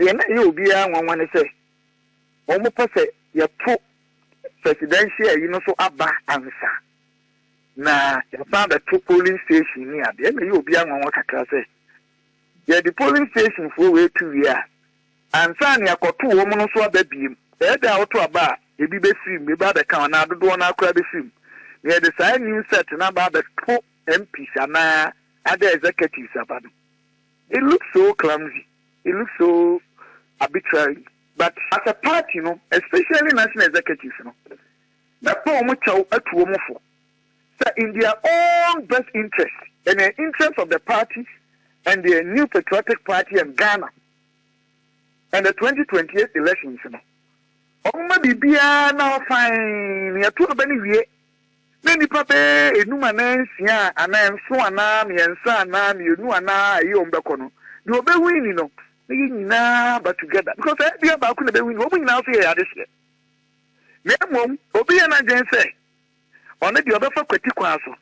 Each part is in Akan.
Deɛ na ɛyɛ obiara nwanwa ne sɛ wɔn pɛ sɛ yɛto presidential yi no so aba ansa na yɛsan bɛto polling station ne adeɛ. Ɛna ɛyɛ obiara nwanwa kakra sɛ yɛde polling station foɔ wei to wie a, ansa na yɛakɔto wɔn no so aba biem. Ɛyɛ da a wɔto aba a, ebi bɛfiri mu, ebi abɛka wɔn anaa dodoɔ no akora bɛfiri mu, na yɛde saa new set no aba abɛto MPs anaa other executives aba no. It looks so clumsy, it looks so arbitrary, but as a party no, especially national executives no, mɛpɛ wɔn kyɛw atu wɔn fo sɛ in their own best interest and the interest of the party and the New Patriotic Party and Ghana and the 2028 elections no, wɔn ma biribiara na ɔfine na yɛto aba no wie na nipa bɛyɛ enum anaa nsia anaa nson anaa mmiɛnsa anaa mmienu anaa ɛyɛ wɔn bɛkɔ no deɛ ɔbɛwin ni no, na yɛn nyinaa ba together, because ɛyɛ bia baako na ɛbɛwin, wɔn nyinaa nso yɛ adehyeɛ. Na emom obi yɛ n'adwene sɛ ɔno deɛ ɔbɛfa kwati kwan so,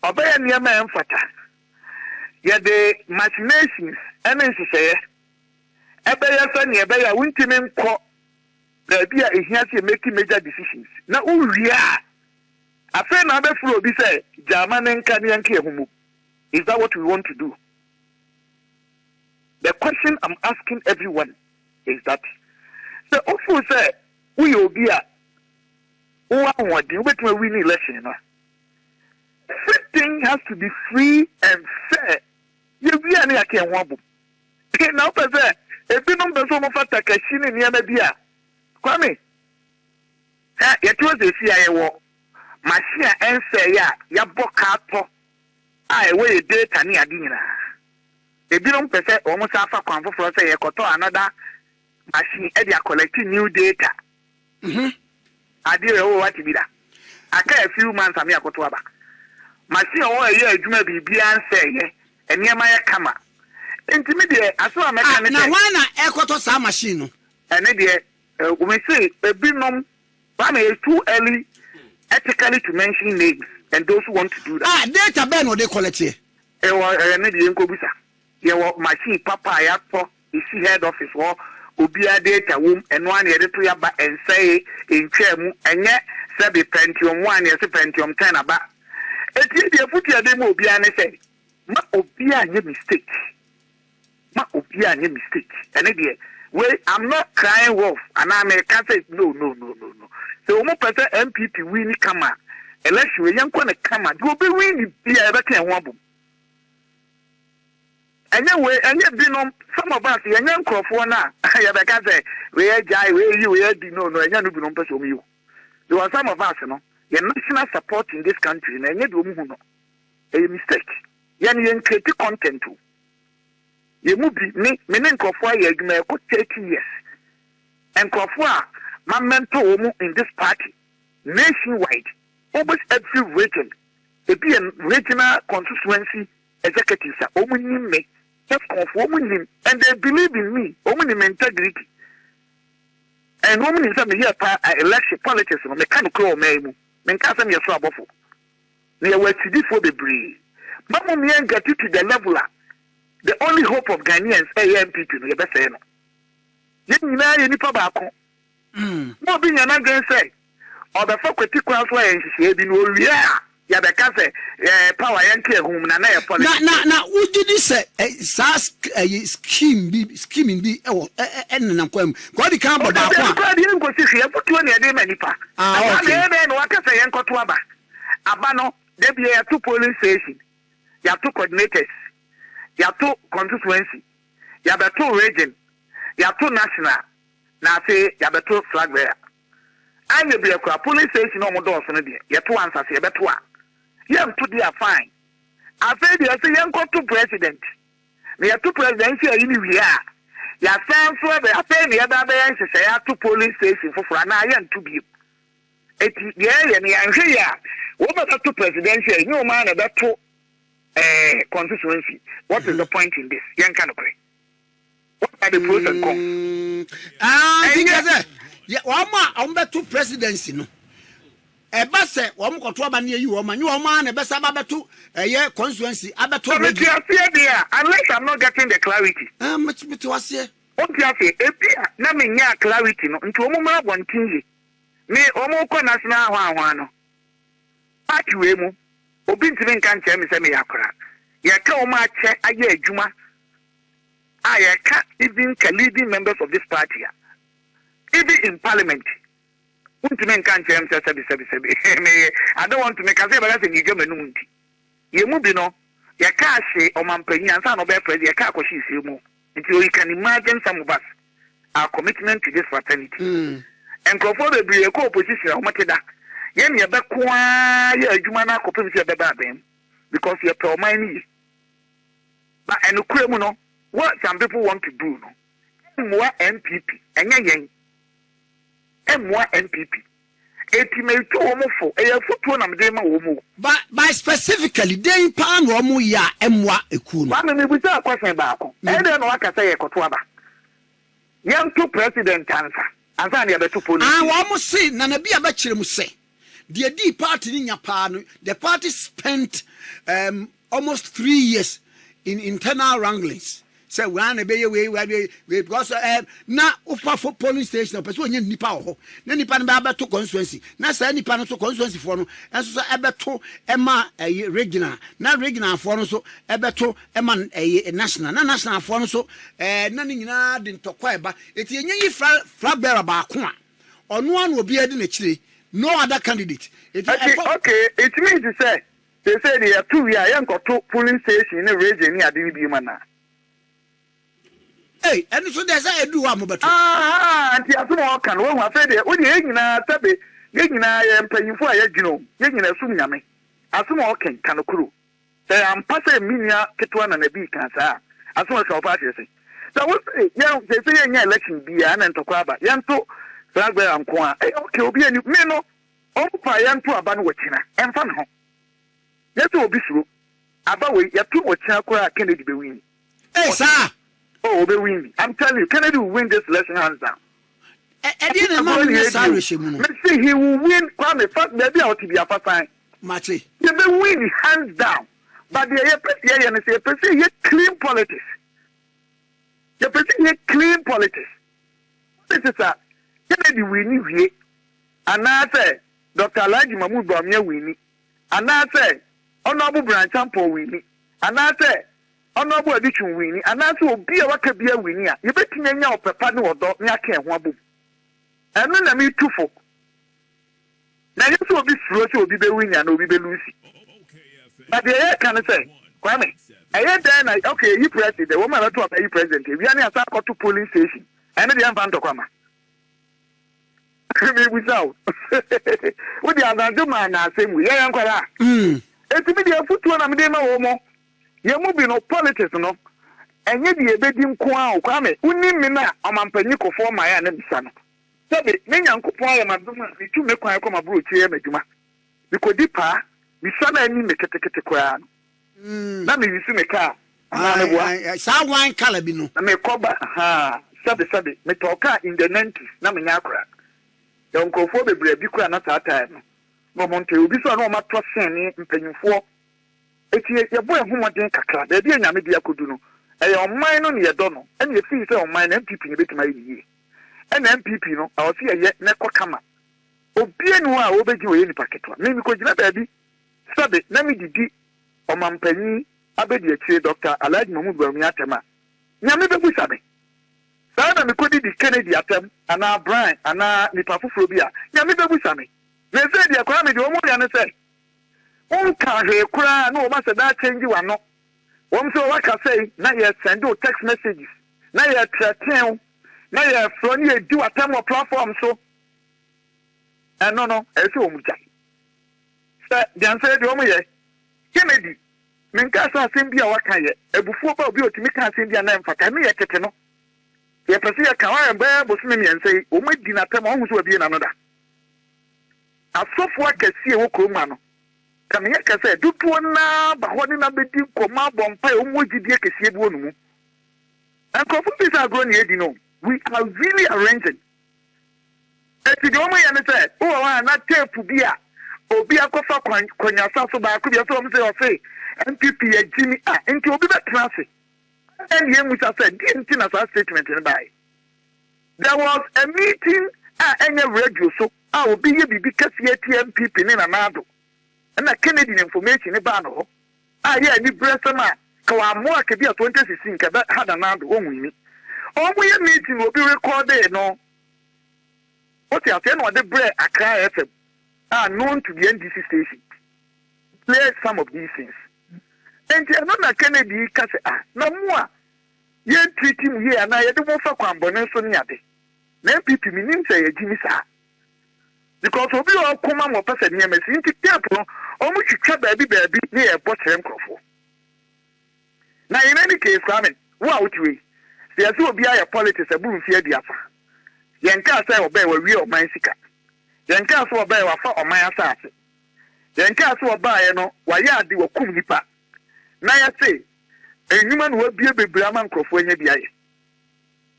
ɔbɛyɛ nneɛma a ɛmfata, yɛde machinations ɛne nhyehyɛeɛ ɛbɛyɛ sɛ nea ɛbɛyɛ a wontumi nkɔ baabi a ehia sɛ make major decisions, na wowie a, afei na abɛforo obi sɛ gyama ne nka ne yɛnka yɛn ho mu. Is that what we want to do? The question I'm asking everyone is that sɛ ofuru sɛ woyɛ obi a wowɔ ahoɔden, wobɛtumi awin election no, everything has to be free and fair. Yɛwie a, ne yɛaka yɛn ho abom. Na wopɛ sɛ ebinom pɛ sɛ wɔmfa takahyi ne nneɛma bi a, Kwame, ɛ yɛte hɔ sɛ esi a yɛwɔ machine a ɛnsɛe a yɛabɔ kaatɔ a ɛwɔ yɛ data ne ade nyinaa. Ebinom pɛ sɛ wɔn san fa kwan foforɔ sɛ yɛkɔtɔ another machine ɛde acollect new data. Adeɛ ɛwɔ wate bi da aka a few months ame akɔto aba. Machine a wɔn ɛyɛ adwuma, biribiara nsɛeɛ, nneɛma yɛ kama. Nti mi deɛ, aso a mɛka ne na sɛ hwan na ɛkɔtɔ saa machine no? Ɛne deɛ we say ebinom, Kwame, it's too early ethically to mention names and those who want to do that. Ah, data bɛɛ na ɔde collect? Ɛwɔ ɛyɛ ne deɛ nkɔbisa. Yɛwɔ machine papa a yɛatɔ esi head office hɔ, obiara data wom. Ɛno ara na yɛde to yaba, ɛnsɛe, ntwaa mu. Ɛnyɛ sɛbi Pentium 1, yɛsɛ Pentium 10 aba. Eti deɛ futu yɛde ma obiara ne sɛ ma obiara nyɛ mistake, ma obiara nyɛ mistake. Ɛne deɛ wei, I'm not crying wolf anaa mɛka sɛ no, no, no, no, no. Sɛ wɔn pɛ sɛ NPP win kama election wei, yɛn kɔ ne kama. Deɛ obi win ni bia, yɛbɛka yɛn ho abom. Ɛnyɛ wei, ɛnyɛ binom. Some of us, yɛnyɛ nkurɔfoɔ no a yɛbɛka sɛ wei agyae, wei yi, wei adi. No, no, ɛnyɛ no. Binom pɛ sɛ wɔn yi o, because some of us no, yɛ national support in this country na ɛnyɛ deɛ wɔn hu no. Ɛyɛ mistake. Yɛn create content o. Yɛn mu bi, me ne nkurɔfoɔ ayɛ adwuma ɛkɔ 30 years, nkurɔfoɔ a ma mentor wɔn in this party nationwide, almost every region, ebi yɛ regional constituency executives a wɔn nim me, nkurɔfoɔ wɔn nim and they believe in me. Wɔn nim integrity and wɔn nim sɛ meyɛ pa election politics no, meka no kura wɔn man mu. Menka sɛ meyɛ so abɔfo na yɛwɔ akyidifoɔ bebree. Mamu yɛn get to the level a the only hope of Ghanaians ɛyɛ NPP no, yɛbɛsɛɛ no. Yɛn nyinaa yɛ nipa baako. Na obi nya n'adwene sɛ ɔbɛfa kwati kwan so ayɛ nhyehyɛeɛ bi na owie a, yɛbɛka sɛ power yɛn ka ehum na yɛ na politics. Na wogye di sɛ saa ɛyi scheme bi ɛwɔ ɛ ɛ ɛnenam kwan mu kò ɔdi kan bɔ baako a? Kura deɛ nkosi hwee, afutuo na yɛde ma nipa. Ah, okay. Na yɛ na waka sɛ yɛnkɔto aba no, debi yɛto polling station, yɛato coordinators, yɛato constituency, yɛabɛto region, yɛato national, na afei yɛabɛto flag bearer. Anyɛ bi akura polling station a wɔn dɔɔso no deɛ, yɛto ansa sɛ yɛbɛto a, yɛnto deɛ a, fine. Afei deɛ sɛ yɛnkɔto president na yɛto presidency ayi ne wie a, yɛasan so ɛbɛ afei na yɛbɛ abɛyɛ nhyehyɛeɛ ato polling station foforɔ anaa yɛnto bio. Eti deɛ ɛyɛ no, yɛnhwɛ yɛ a, wɔn bɛbɛto presidency ayi ne wɔn ara na ɛbɛto constituency. What is the point in this? Yɛnka no korɛ, what are the pros and cons? Ah, nti kyerɛ sɛ wɔn a wɔn bɛto presidency no, ɛba sɛ wɔn kɔto aba ne ayi wɔn a, nye wɔn a na ɛbɛsa ba bɛto ɛyɛ constituency abɛto So mete region. aseɛ deɛ a, unless I'm not getting the clarity. Ah, mete waseɛ. Wonte aseɛ? Ebi a na menyaa clarity no, nti wɔn mmra abɔnten yie. Me, wɔn rekɔ national hwanhwan no, party wei mu, obi ntumi nka nkyerɛ me sɛ meyɛ akwadaa. Yɛka wɔn a akyɛ ayɛ adwuma a yɛka even ka leading members of this party a, even in parliament, wontumi nka nkyerɛ me sɛ sɛbi sɛbi sɛbi meyɛ. I don't want to meka sɛ yɛbɛka sɛ meedwa m'anum nti. Yɛn mu bi no, yɛka ahye ɔmampanyin ansa na ɔbɛyɛ president, yɛka akɔhye nsuo mu. Nti you can imagine some of us, our commitment to this fraternity. Nkurɔfoɔ bebree kɔ opposition a wɔte da. Yɛn yɛbɛko ara yɛ adwuma no akɔpem sɛ yɛbɛba abɛn mu because yɛpɛ ɔman no yie. But ɛnokora mu no, what some people want to do no, mmoa NPP, ɛnyɛ yɛn. Mmoa NPP. Eti metu wɔn fo, ɛyɛ afotuo na mede ma wɔn o. But specifically, den paa na wɔn yɛ a ɛmmoa ekuo no? Kwame, mebisa question baako. Ɛyɛ dɛn na waka sɛ yɛkɔto aba? Yɛnto president ansa na yɛbɛto polling Ah, station. Wɔn se Nana bi a bɛkyerɛ mu sɛ deɛ di party ni nya paa no, the party spent almost 3 years in internal wranglings sɛ wei na ɛbɛyɛ wei, wei wei wei, because na wofa fo polling station, ɔpɛ sɛ ɔnyɛ nipa wɔ hɔ na nipa no bɛ abɛto constituency, na saa nipa no so constituency foɔ no ɛnso so ɛbɛto ɛma ɛyɛ regional, na regional foɔ no so ɛbɛto ɛma ɛyɛ national, na national foɔ no so na ne nyinaa de ntɔkwa ɛba. Eti enye yi flag bearer baako a ɔno ano obiara di n'akyire, no other candidate. Eti Ɛti ɛfɔ okay, it means sɛ sese de yɛto wie a, yɛnkɔto polling station ne region ne ade no bi mu ana? Ee, ɛno so deɛ, sɛ edu hɔ a mobɛto. Aha, nti asɛm a ɔka no, wahu afei deɛ wodeɛ yɛn nyinaa sɛbe yɛn nyinaa yɛ mpanyimfo a yɛdwene o, yɛn nyinaa sum Nyame. Asɛm a ɔka ka no koro sɛ yɛampa sɛ me nua ketewa Nana Bii ka saa a, asɛm a ɔka wɔfa akyerɛ sɛ sɛ wo se yɛn sɛ yɛnyɛ election biara na ntɔkwa aba, yɛnto flag bearer nko a, ɛyɛ okay. Obi ani me no, ɔmo fa yɛnto aba no wɔ kyina, ɛmfa me ho. Yɛ sɛ obi suro aba wei yɛto wɔ kyina koraa, Kennedy bɛ win. Ee, saa? Oh, obe win. I'm telling you, Kennedy will win this election hands down. Ɛdeɛ na ɛma mo nyɛ saa awerɛhyɛ mu no? Mese he will win, Kwame. Fa baabi a ɔte bi afa san. Mate. Yɛbɛ win hands down. But deɛ yɛpɛ sɛ yɛyɛ no sɛ yɛpɛ sɛ yɛ clean politics. Yɛpɛ sɛ yɛ clean politics. Politics a Kennedy win wie anaasɛ Dr. Alhaji Mahmood Bawumia win anaasɛ Honourable Bryan Acheampong win anaasɛ Honourable Adutwum win anaasɛ obi a waka bi awin a, yɛbɛtumi anya ɔpɛpa ne ɔdɔ ne aka ɛho abom. Ɛno na metu fo. Na ɛnyɛ sɛ obi suro sɛ obi bɛwin anaa obi bɛlose. But deɛ yɛka no sɛ, Kwame, ɛyɛ dɛn na okay, eyi president, wɔn a bɛto aba yi president ewia ne asa akɔto polling station, ɛno deɛ ɛmfa ntɔkwa ma? Mebusa o, wode anadwo maa na asɛm mu yɛyɛ nkwadaa. Eti mi deɛ, afutuo na mede ma wɔn mo. Yɛn mu bi no, politics no ɛnyɛ deɛ ebedi nko ara o. Kwame, wonim me no a ɔmampanyin Kofoɔ man a na misa no sɛbi ne Nyankopɔn ayɛ m'adom a metu me kwan kɔ m'aburokyire yɛ m'adwuma, mekɔdi paa misa no anim me ketekete koraa no na meyisu me kaa anaa meboa. Saa wine colour bi no. Na mekɔba ha, sɛbi sɛbi, metɔɔ kaa in the 90s na menyɛ akora. Yɛwɔ nkurɔfoɔ bebree bi koraa na saa time no na ɔmo ntɔ obi so a na ɔmo atɔ sen ne mpanyinfoɔ. Eti yɛbɔ ɛho mmɔden kakra. Baabi a Nyame de akɔdu no, ɛyɛ ɔman no ne yɛdɔ no, ɛna yɛfii sɛ ɔman no NPP no bɛtumi ayɛ ne yie. Ɛna NPP no ɛwɔ sɛ yɛyɛ na ɛkɔ kama. Obia ni hɔ a wɔbɛgyina ɔyɛ nipa ketewa. Me mekɔgyina baabi sɛbe na medidi ɔmampanyin abɛdi akyire Dr. Alhaji Mahmood Bawumia atɛm a, Nyame bɛbusa me. Saa na mekɔdidi Kennedy atɛm anaa Brian anaa nipa foforɔ bi a, Nyame bɛbusa me. Na ɛsɛ deɛ, Kwame, deɛ wɔn yɛ no sɛ wonka hwee koraa na wɔn asɛ daa change w'ano. Wɔn sɛ waka sɛ na yɛ send wo text messages na yɛ threaten wo na yɛ frɛ ne yɛ di w'atɛm wɔ platform so. Ɛno no, ɛyɛ sɛ wɔn gya sɛ deɛ deɛ wɔn yɛ. Kennedy, menka sɛ asɛm bi a waka yɛ abufuo ba. Obi a otumi ka asɛm bi a na ɛmfata, ɛno yɛ tete no. Yɛpɛ sɛ yɛka wayɛ bɛyɛ bosome 3 yi, wɔn adi n'atɛm a ɔho so wabie n'ano da. Asɔfoɔ akɛseɛ wɔ kurom ha no, ka meyɛ kɛ sɛ dodoɔ naa ba hɔ ne na bɛdi nkɔmmɔ, abɔ mpaeɛ. Wɔn wɔ gyidie kɛseɛ bi wɔ no mu. Nkurɔfoɔ bi sɛ agorɔ ne yɛdi no, we are really arranging. Eti deɛ wɔn yɛ no sɛ wowɔ hɔ a na tape bi a obi akɔfa kwan kɔnyasa so baako bi ɛsɛ wɔn sɛ ɔse NPP yɛ gyimi a, nti obi bɛtena ase. Adɛn na yɛmmisa sɛ deɛn nti na saa statement no baeɛ? There was a meeting a ɛnyɛ radio so a obi yɛ biribi kɛseɛ tia NPP ne Nana Addo ɛna Kennedy ne information no baa no hɔ a ɛyɛ aniberɛsɛm a ka wammoa ka bi a 2016 nka ɛbɛ ha Nana Addo ɔnwini. Ɔmo yɛ meeting na obi recordee no wote aseɛ ɛna ɔde brɛɛ Accra FM a known to be NDC station play some of these things. Enti ɛno na Kennedy ka sɛ ah na mo a yɛn treat mo yie anaa yɛde mo fa kwan bɔne so ne ade. Na NPP menim sɛ yɛgye ni saa. Because obi a ɔko ma mo ɔpɛ sɛ nneɛma si nti tape no ɔmo twitwa baabi baabi ne yɛbɔ kyerɛ nkorɔfoɔ. Na in any case Kwame wo a wote wei sɛ yɛse obi ayɛ politics aburu mfeɛ 30 yɛnkaa sɛ ɔbɛɛ wawie ɔman sika yɛnkaa sɛ ɔbɛɛ wafa ɔman asaase yɛnkaa sɛ ɔbaeɛ no wayɛ ade wakum nipa na yɛse nnwuma na wabue bebree ama nkurɔfoɔ anya bi ayɛ.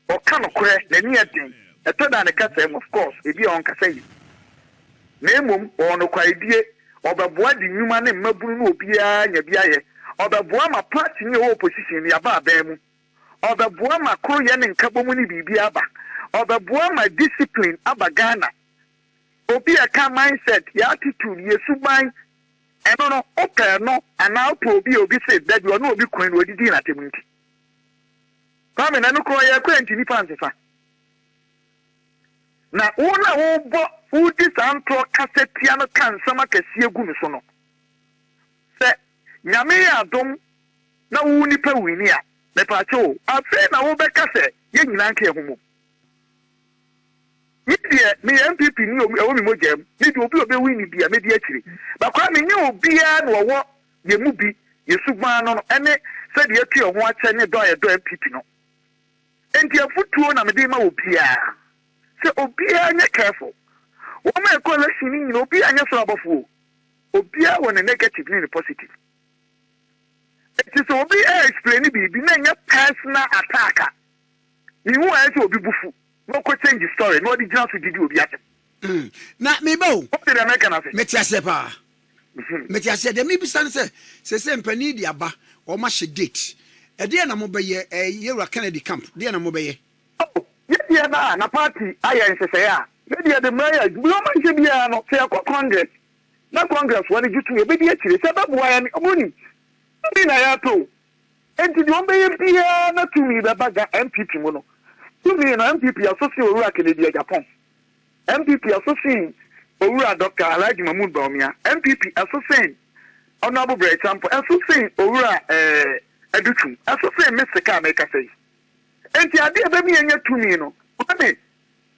Ɔka nokorɛ, n'ani yɛ den, ɛtɔ da a ne kasa mu, of course, ebia ɔnkasa yie. Na mmom ɔwɔ nokwaredie, ɔbɛboa de nnwuma ne mmabunu ne obiara anya bi ayɛ, ɔbɛboa ma party no a ɛwɔ opposition no yɛaba aban mu, ɔbɛboa ma koroyɛ ne nkabɔmu ne biribiara aba, ɔbɛboa ma discipline aba Ghana. Obi a ɛka mindset, yɛ attitude, yɛ suban, Ɛno no, wopɛ no anaa wopɛ obi a obi se dabi ɔne obi koe na odidii no atɛm nti. Kwame, na ɛno koraa ɔyɛɛ koraa nti nnipa nsesa. Na wo na wobɔ wodi saa ntorɔ kasa tia no ka nsɛm akɛseɛ gu no so no, sɛ Nyame yɛ adom na wo nipa wini a, mepaakyɛw o, afei na wobɛka sɛ yɛn nyinaa nka yɛn ho mmom. Me deɛ meyɛ NPP ni o, ɛwɔ me mogya mu. Me deɛ obi a ɔbɛwini bia mɛdi akyire. But Kwame nyɛ obiara na ɔwɔ yɛn mu bi, yɛn suban no no ɛne sɛdeɛ yɛatu yɛn ho akyɛ ne dɔ a yɛdɔ NPP no. Enti afutuo na mede rema obiara sɛ obiara nyɛ careful. Wɔn a ɛkɔ election no nyina obiara nyɛ soro abɔfoɔ o. Obiara wɔ ne negative ne ne positive. Enti sɛ obi ɛ-explain biribi na ɛnyɛ personal attack a, mehu ayɛ sɛ obi bo fu. Na ɔkɔ change story na ɔde gyina so didi obi atɛm. Mm. Na meba o. Wote deɛ meka no ase? Mete aseɛ paa. Mete aseɛ. Deɛ mebisa ne sɛ, seesei mpanin de aba, wɔn ahyɛ date. Ɛdeɛn na mobɛyɛ, eh, Yɛwura Kennedy camp, deɛn na mobɛyɛ? Oh, yɛ deɛ na na party ayɛ nhyehyɛeɛ a, yɛ deɛ de mmara yɛ adwuma. Deɛ wɔn anhyɛ biara no, sɛ yɛkɔ congress na congress foɔ no gye tom, yɛbɛdi akyire. Sɛ ɛbɛboa yɛn, wɔnim. Tumi na yɛpɛ o. Enti deɛ wɔbɛyɛ biara na tumi bɛba Ga NPP mu no. Tumi no, NPP aso sen Owura Kennedy Agyapong. NPP aso sen Owura Doctor Alhaji Mahmood Bawumia. NPP ɛso sen Honourable Brɛ Acheampong. Ɛso sen Owura eh, Adutwum. Ɛso sen me sika a mekasa yi. Enti adeɛ a ɛbɛma yɛanya tumi no, Kwame,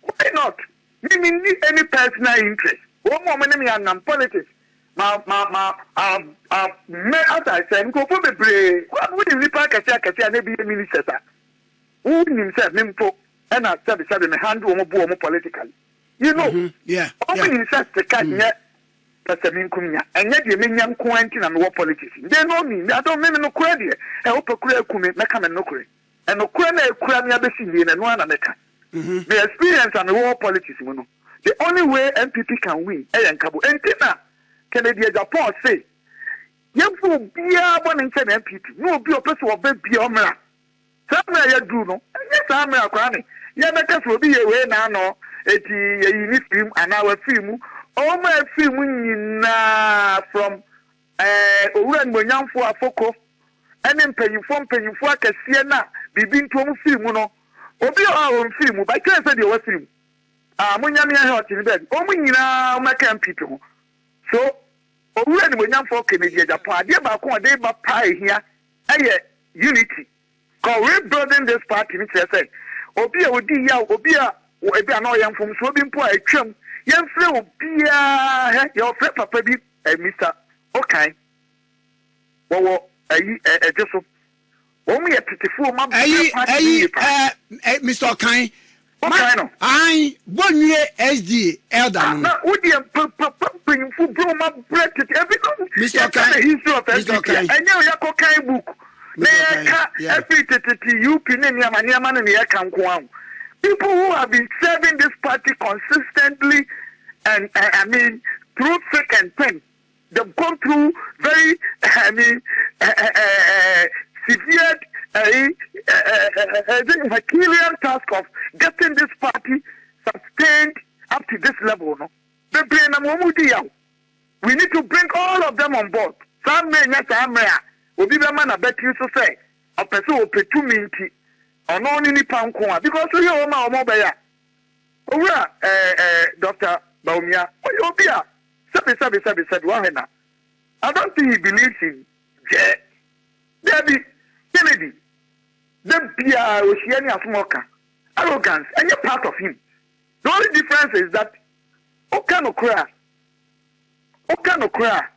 why not? Me menni any personal interest. Wɔn a wɔne me anam politics ma ma ma I have I have met as I said nkurɔfoɔ bebree. Kwame wonim nnipa akɛseɛ akɛseɛ a na ebi yɛ ministers a wonim sɛ me mpo ɛna sɛbe sɛbe me handle wɔn bo wɔn politically. You know, wɔn nim sɛ sika nyɛ pɛsɛmenkomenya, ɛnyɛ deɛ menya nko ara nti na mewɔ politics mu. They know me. I don't me me nokorɛ deɛ, ɛ wopɛ koraa ku me, mɛka me nokorɛ. Ɛnokorɛ no a ɛkura me abɛsi nnɛ yi no, ɛno ara na mɛka. Me experience a mewɔ wɔ politics mu no, the only way NPP can win ɛyɛ nkabom. Ɛnti na Kennedy Agyapong se yɛmfa obiara bɔne nkyɛ na NPP, na obi a ɔpɛ sɛ ɔba biara ɔmmra. Saa mmerɛ a yɛaduru no, ɛnyɛ saa mmerɛ a Kwame yɛbɛka sɛ obi yɛ wei na ano, enti yɛyi no firi mu anaa wafiri mu. Wɔn a afiri mu nyinaa from eh, Owura Animuonyamfoɔ Afoko ne mpanyimfoɔ mpanyimfoɔ akɛseɛ no a biribi nti wɔn firi mu no, obi wɔ hɔ a ɔmfiri mu, but kyerɛ sɛ deɛ wafiri mu. Ah, mo nyame ahwɛ ɔte ne baabi. Wɔn nyinaa wɔmmɛka NPP ho. So, Owura Animuonyamfoɔ Kennedy Agyapong, adeɛ baako a ɔde ba paa ehia ɛyɛ unity. Cause rebuilding this party no kyerɛ sɛ obi a odi yaw, obi a ebi a na ɔyɛ mfomsoɔ bi mpo a atwam, yɛmfrɛ obiara hɛ, yɛwɔfrɛ papa bi eh, Mister Okan, wɔwɔ ayi ɛ ɛdwe so. Wɔn yɛ tetefoɔ ma brɛ Ɛyi party no ɛyi yie paa. ɛɛ ɛ Mister Ɔkan. Ma Wokae no? ae Bonnwire SDA elder Ah, no no. na wo deɛ pa papa mpanyinfo brɛ wɔn abrɛ tete ebinom Mister yɛka Ɔkan the history of Mister NPP a Ɔkan. ɛnyɛ o yɛkɔ kan book na Mister Ɔkan yɛka yeah. ɛfiri tetete UP ne nneɛma nneɛma no na yɛka nko ara o. People who have been serving this party consistently and uh, I mean through thick and thin. They've gone through very, I mean, severe ɛyi ɛɛ Herculean task of getting this party sustained up to this level no, bebree nam wɔn mu di yaw. We need to bring all of them on board. Saa mmerɛ nyɛ saa mmerɛ a obi bɛma n'abɛtiri so sɛ ɔpɛ sɛ ɔpɛ tumi nti ɔno ne nipa nko a, because woyɛ wɔn a wɔn bɛyɛ a, Owura ɛɛ ɛɛ Dr Bawumia, ɔyɛ obi a sɛbi sɛbi sɛbi sɛbi wahwɛ na I don't think he believes in gyɛ. Dabi, Kennedy de biara ohyia ne asom ɔka arrogance ɛnyɛ part of him. The only difference is that ɔka no kora, ɔka no kora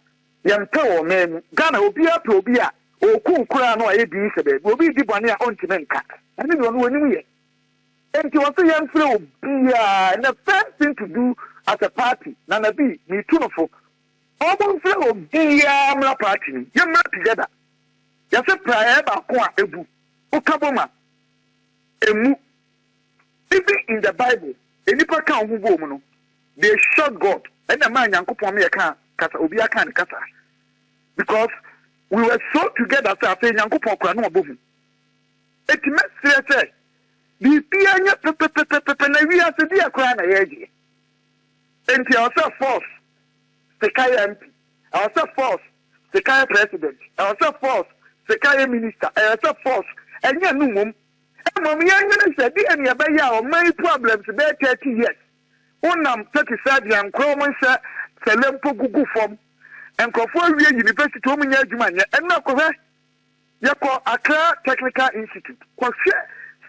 yɛmpɛ wɔ ɔman mu Ghana. Obiara pɛ obi a ɔku koraa no ayɛ din sɛ baabi obi di bɔne a ɔntumi nka. Ɛne deɛ ɔno wɔnim yɛ nti wɔso yɛmfrɛ obiara. And the first thing to do as a party, Nana bi meetu no fo, ɔmo mfrɛ obiara mmra party no, yɛmmra together. Yɛsɛ praeɛ baako a ebu woka bom a emu. Even in the Bible, enipa ka ho bɔ mu no, they shot God. Ɛna maa Nyankopɔn mi yɛ ka kasa, obiara ka ne kasa, because we were so together sɛ afei Nyankopɔn kora no ɔbɔ hu. Eti mɛsrɛ sɛ biribiara nyɛ pɛpɛpɛpɛpɛ na wiase deɛ koraa na yɛregye. Nti ɛwɔ sɛ force sika yɛ MP, ɛwɔ sɛ force sika yɛ president, ɛwɔ sɛ force sika yɛ minister, ɛwɔ sɛ force ɛnyɛ no mmom. Mmom yɛn sɛ deɛ ne yɛbɛyɛ a ɔman yi problems bɛyɛ 30 years wonam thirty sɛ nkorɔ mo nhyɛ sɛlɛ mpo gugu fam. Nkurɔfoɔ awie university, wɔn nyɛ adwuma nyɛ. Ɛnna kɔhwɛ, yɛkɔ Accra Technical Institute kɔhwɛ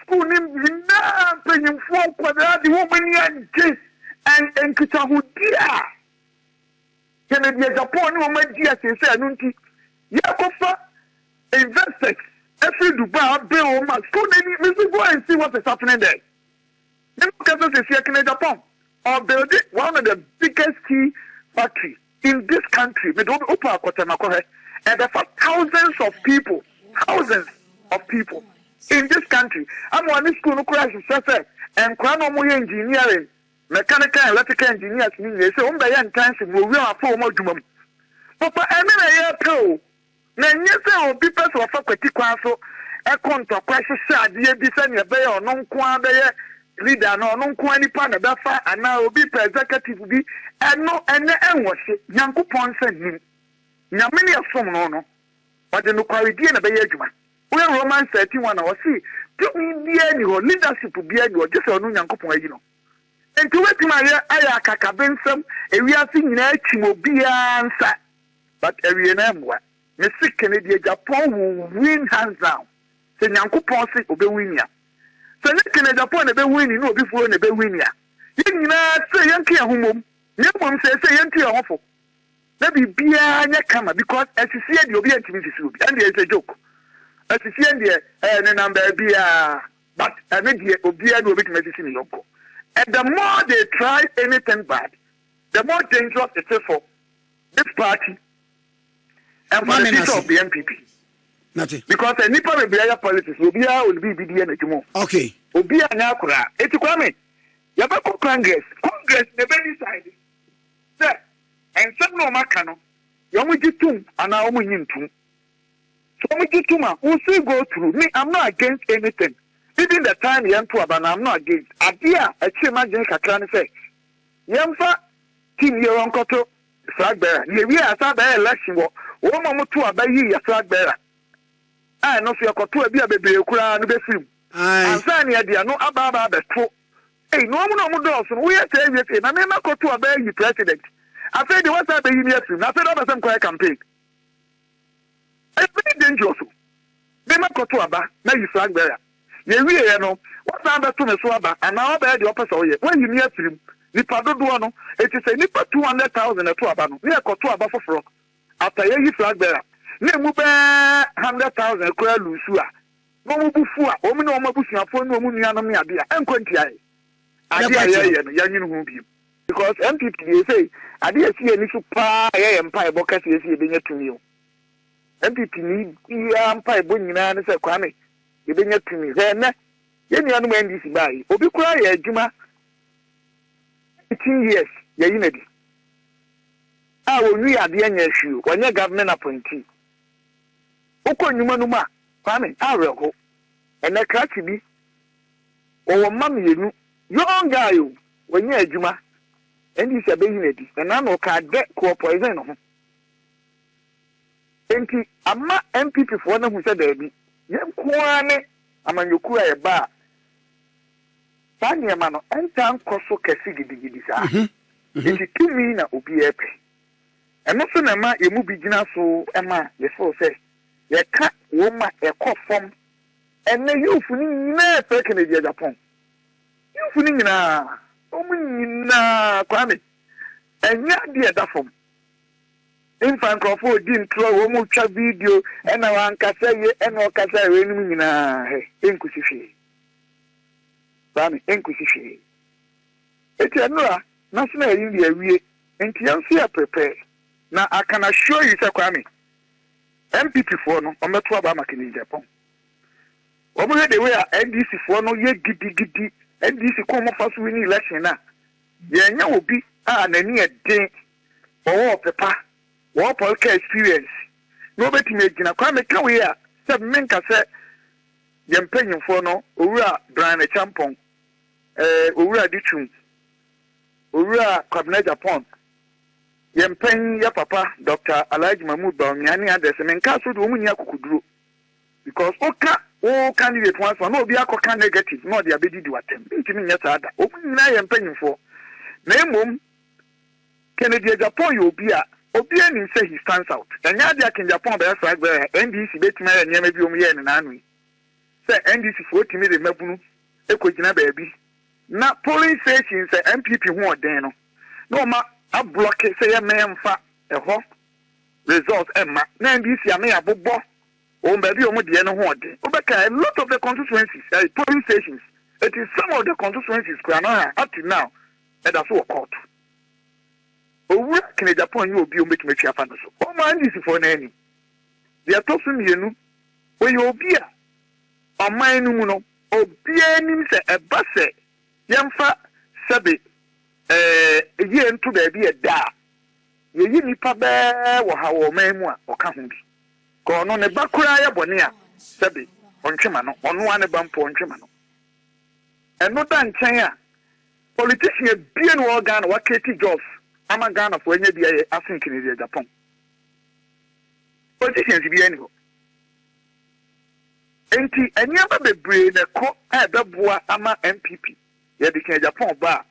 school ne nyinaa, mpanyinfoɔ, nkwadaa de wɔn ani agye. Nkitahodie a Kennedy Agyapong ne wɔn adi asese ɛno nti yɛkɔfa investors ɛfiri Dubai abere wɔn a school n'ani. Mr, go and see what is happening there. Ne mo kasa sisi, Kennedy Agyapong ɔbuild one of the biggest tea factory in this country. Mede opa akɔtɛm akɔhwɛ, ɛbɛfa thousands of people, thousands of people in this country. Ama wɔne school no koraa hyehyɛ sɛ nkora na wɔyɛ engineering, mechanical and electrical engineers ni nyinaa sɛ wɔn bɛyɛ internship na owi a afɔ wɔn adwuma mu papa. Ɛne na ɛyɛ pɛ o, na nyɛ sɛ obi pɛ sɛ ɔfa kwati kwan so ɛkɔ ntɔkwa hyehyɛ adeɛ bi sɛnea ɛbɛyɛ ɔno nko ara bɛyɛ leader na ɔno nko ara nipa na ɛbɛfa anaa obi pɛ executive bi. Ɛno ɛnɛ ɛnwɔhye Nyankopɔn nsa nim. Nyame ne ɛsom no, ɔde nokwaredie na ɛbɛyɛ adwuma. Woyɛ Romans 13:1 a, ɔse tumi biara ni hɔ, leadership biara ni hɔ gye sɛ ɔno Nyankopɔn ayi no. Nti wobɛtumi ayɛ akakabe nsɛm ewiase nyinaa akyim obiara nsa, but awie no ɛmmoa. Mese Kennedy Agyapong will win hands down sɛ Nyankopɔn se obɛwin a. Sɛ nyɛ Kennedy Agyapong na ɛbɛwin ne obi furo na ɛbɛwin a, yɛn nyinaa sɛ yɛnka yɛn ho mmom, na mmom sɛ yɛntu yɛn ho fo na biribiara nyɛ kama, because asisie deɛ, obi antumi nsisi obi. Ɛn deɛ it's a joke. Asisie deɛ ɛyɛ nenam baabiara, but ɛno deɛ obiara ne obitumi asisi ne yɔnko. And the more they try anything bad, the more dangerous it is for this party and for the future of the NPP. Nate. Because nipa bebree ayɛ politics, obiara wɔ ne biribi di yɛ n'adwuma. Obiara nyɛ akora. Eti Kwame, yɛbɛkɔ Congress, Congress na ebe decide sɛ nsɛm na wɔn aka no, wɔn gye tum anaa wɔn nyi ntum. So wɔn gye tum a, we still go through. Me, I'm not against anything. Even the time yɛn to aba na I'm not against. Adeɛ a akyire ma dwen kakra ne sɛ yɛmfa team yɛ wɔn kɔto flag bearer na ewie asa bɛyɛ election wɔ wɔn a wɔto aba yi yɛ flag bearer a, ɛno nso yɛkɔto ebi a bebree koraa no bɛfiri mu ansa ne yɛde ano aba abɛto. Ei, na wɔn na wɔn dɔɔso no, woyɛ sɛ ewie sɛ na mɛma kɔto aba yi president, afei de wɔsan abɛyi mi afiri mu, na afei de wɔbɛ sɛ nkɔyɛ campaign. Ɛyɛ very dangerous o. Mɛma kɔto aba na yi flag bearer, yɛwie yɛ no, wɔsan bɛto me so aba anaa wɔbɛyɛ deɛ ɔpɛ sɛ ɔyɛ, wɔayi mi afiri mu. Nipa dodoɔ no eti sɛ nipa 200,000 ɛto aba no ne yɛkɔto aba foforɔ after yɛyi flag bearer na emu bɛɛ 100,000 koraa lose a, na wɔn bu fu a, wɔn ne wɔn abusuafoɔ ne wɔn nuanom ne adeɛ a ɛnkɔ ntia yɛ adeɛ a yɛyɛ no, yɛnwene ho bio, because NPP deɛ sɛ adeɛ esi yɛn ani so paa, yɛyɛ mpaebɔ kɛse esi yɛbɛnya tumi o. NPP ni biara mpaebɔ nyinaa ne sɛ, Kwame, yɛbɛnya tumi. Hwɛ ɛnɛ yɛn nuanom NDC baa yi, obi koraa yɛ adwuma 18 years, yɛyi n'adi a wɔnwi adeɛ nyɛ hwee, wɔnyɛ government appointee. Wokɔ nnwuma no mu a Kwame, awerɛho. Ɛnɛ krakye bi, wɔwɔ mma mmienu, young guy o, wanya adwuma, NDC abɛyi no adi, na n'ano ɔkaa dɛ kɔ poison ne ho. Enti ama NPP foɔ no ahu sɛ daabi, yɛn nko ara ne amanyɔkuo a yɛba a, saa nneɛma no ɛntaa nkɔ so kɛse gidigidi saa. Enti tumi na obiara pɛ. Ɛno nso na ɛma yɛn mu bi gyina so ma yɛfeel sɛ yɛka wɔn a ɛkɔ fam. Ɛnnɛ youth no nyinaa frɛ Kennedy Agyapong. Youth no nyinaa, wɔn nyinaa, Kwame, ɛnyɛ adeɛ a ɛda fam. Mfa nkurɔfoɔ redi ntorɔ, wɔn retwa video, ɛna wankasa yie, ɛna ɔkasa yie, weinom nyinaa hɛ, ɛnkosi hwee. Kwame, ɛnkosi hwee. Eti ɛnora, national ayi no deɛ awie, nti yɛn nso yɛ prepare. Na I can assure you sɛ Kwame, NPP foɔ no, wɔn bɛto aba ama Kennedy Agyapong. Wɔn hwɛ the way a NDC foɔ no yɛ gidigidi, NDC kɔn wɔn fa so win election no a, yɛn nya obi a n'ani yɛ den, ɔwɔ ɔpɛ pa, wɔwɔ political experience, na ɔbɛtumi agyina. Kwame ka wei a, sɛ menka sɛ yɛn mpanyinfoɔ no, Owura Bryan Acheampong, Owura Adutwum, Owura Kwabena Agyapong, yɛn panyin yɛ papa Doctor Alhaji Mahmood Bawumia ne others, menka so de wɔn nni akokoduro. Because woka wo candidate ho asɛm a na obi akɔka negative na ɔde abɛdidi w'atɛm. Mentumi nyɛ saa da. Wɔn nyinaa yɛ mpanyinfoɔ. Na mmom Kennedy Agyapong yɛ obi a obiara nim sɛ he stands out. Ɛnyɛ adeɛ a Ken Agyapong bɛyɛ flag bearer a NDC bɛtumi ayɛ nneɛma bi a wɔyɛɛ no n'ano yi. Sɛ NDC foɔ tumi de mmabunu kɔgyina baabi na polling station sɛ NPP ho ɔden no na wɔn ablɔke sɛ yɛmmɛn mfa ɛhɔ results mma na NDC ano yɛ abobɔ wɔn baabi a wɔn deɛ no ho ɔden. Wobɛka a lot of the constituencies, polling stations, it is some of the constituencies koraa no a up to now ɛda so wɔ court. Owura Ken Agyapong nyɛ obi a wɔbɛtumi atwi afa no so. Wɔn NDC foɔ no anim. Deɛ ɛtɔ so mmienu, ɔyɛ obi a ɔman no mu no, obiara nim sɛ ɛba sɛ yɛmfa sɛbe yie nto baabi a ɛda a, yɛyi nnipa bɛɛ wɔ ha wɔ ɔman mu a ɔka ho bi. Ka ɔno ne ba koraa yɛ bɔne a, sɛbe ɔntwe ma no, ɔno ara ne ba mpo ɔntwe ma no. Ɛno da nkyɛn a, politician abie no wɔ Ghana wa create jobs ama Ghanafoɔ anya bi ayɛ asen Kennedy Agyapong. Politicians biara ni hɔ. Enti nneɛma bebree na ɛkɔ a ɛbɛboa ama NPP yɛde Ken Agyapong ba a,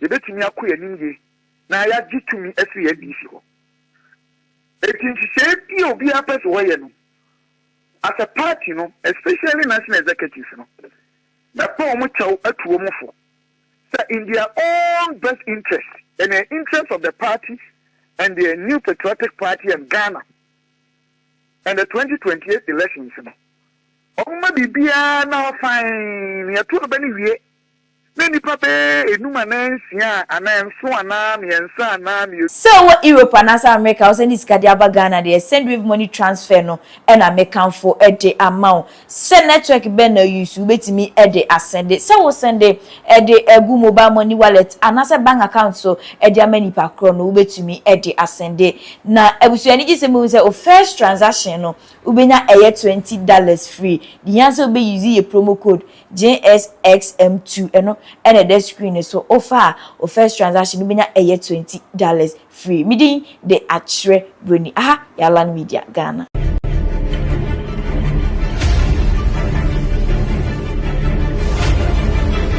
yɛbɛtumi akɔ yɛn anim yie na yɛagye tumi afiri NDC hɔ. Enti nhyehyɛe bi a obiara pɛ sɛ ɔyɛ no, as a party no, especially national executives no, mɛpa wɔn kyɛw atu wɔn fo sɛ in their own best interest and the interest of the party and the New Patriotic Party and Ghana and the 2028 elections no, wɔn ma biribiara na ɔfine na yɛto aba no wie na nnipa bɛyɛ enum anaa nsia anaa nson anaa mmiɛnsa anaa mmienu. Sɛ wowɔ Europe anaasɛ America, wo sɛ ne sika de aba Ghana deɛ, Sendwave money transfer no ɛna mekamfo de ama wo. Sɛ network bɛn na use, wobɛtumi de asende. Sɛ wo sende de agu mobile money wallet anaasɛ bank account so de ama nipa korɔ no, wobɛtumi de asende. Na abusua ani gye sɛ mehu sɛ wo first transaction no, wobɛnya ɛyɛ $20 free. De hia sɛ wobɛ use yɛ promo code JSXM2, ɛno ɛna ɛda screen so. Wofa a, wo first transaction wobɛnya ɛyɛ $20 free. Medin de akyerɛ Broni. Aha yɛ Alan Media Ghana.